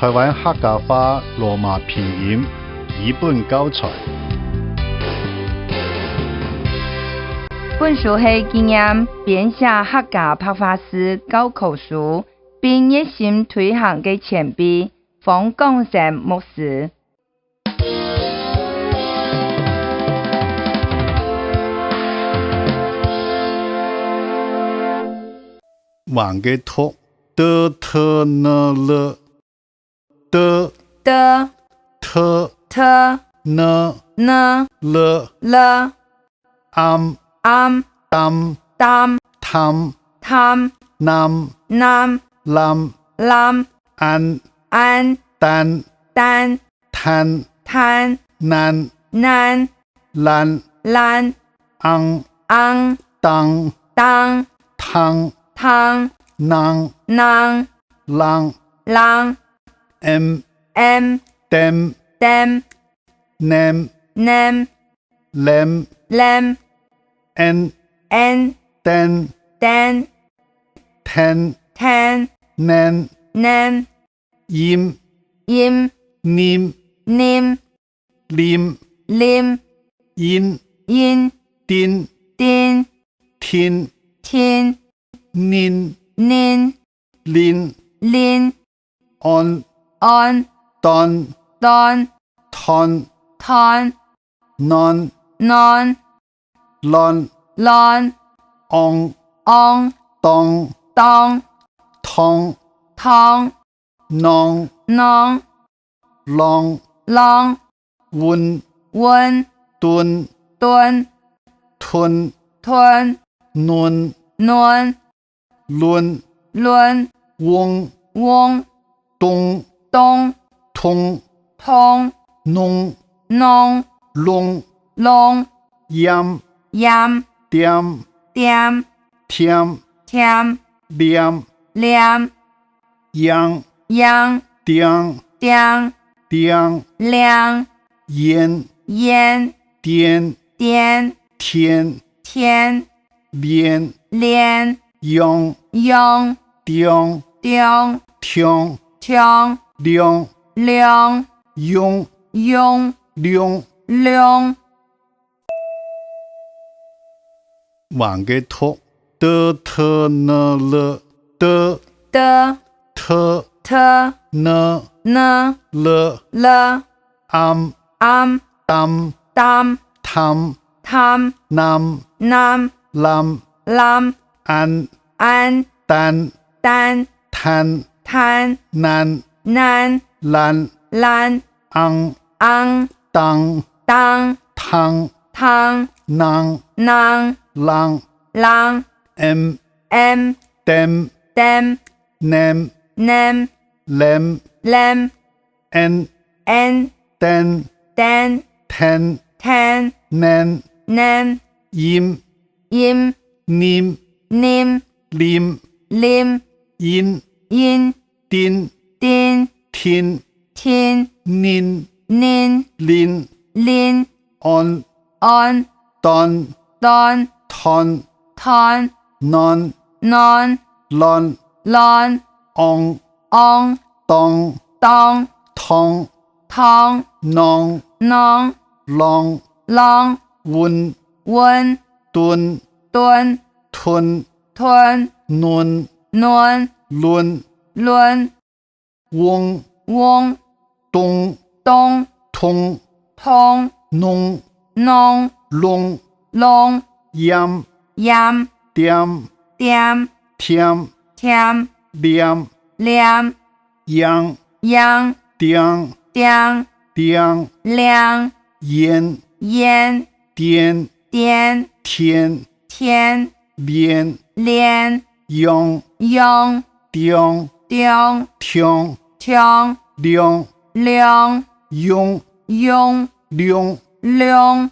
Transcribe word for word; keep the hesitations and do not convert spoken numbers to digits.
台湾客家話羅馬拼音語本教材。本書係紀念編寫客家白話字教科書，並熱心推行个前輩方廣宣牧師。 Wang kơ thôk, tơ, thơ, nơ, lơ. Tơ, tơ, thơ, thơ, nơ, nơ, lơ, lơ. Am, am, tam, tam, tham, tham, nam, nam, lam, lam, an, an, tan, tan, than, than, nan, nan, lan, lan, ang, ang, tang, tang, thang, thang, nang, nang, lang, lang, em, em, tem, tem, nem, nem, lem, lem, en, en, ten, ten, then, then, nen, nen, yim, yim, nim, nim, lim, lim, yin, yin, tin, tin, thin, thin, nin, nin, lin, lin, on, on, ton, ton, thon, thon, non, non, lon, lon, ong, ong, tong, tong, thong, thong, nong, nong, long, long, wun, wun, tun, tun, thun, thun, nun, nun, lun, lun, wung, wung, tung, tung, thung, thung, nung, nung, lung, lung, yam, yam, tiam, tiam, thiam, thiam, liam, liam, yang, yang, tiang, tiang, tiang, liang, yen, yen, tien, tien, tien, tien, lien, lien, yong, yong, tiong, tiong, thiong, thiong, liong, liong, yung, yung, liung, liung. Wang kơ thôk, tơ, thơ, nơ, lơ. Tơ, tơ, thơ, thơ, nơ, nơ, lơ, lơ, am, am, tam, tam, tham, tham, nam, nam, lam, lam, an, an, tan, tan, than, than, nan, nan, lan, lan, ang, ang, tang, tang, thang, thang, nang, nang, lang, lang, em, em, tem, tem, nem, nem, lem, lem, en, en, ten, ten, then, then, nen, nen, yim, yim, nim, nim, lim, lim, yin, yin, tin, tin, thin, thin, nin, nin, lin, lin, on, on, ton, ton, thon, thon, non, non, lon, lon, ong, ong, tong, tong, thong, thong, nong, nong, long, long, wun, wun, tun, tun, thun, thun, nun, nun, lun, lun, wung, wung, tung, tung, thung, thung, nung, nung, lung, lung, yam, yam, tiam, tiam, thiam, thiam, liam, liam, yang, yang, tiang, tiang, tiang, liang, yen, yen, tien, tien, thien, thien, lien, lien, yong, yong, tiong, tiong, thiong, thiong, liong, liong, yung, yung, liung, liung.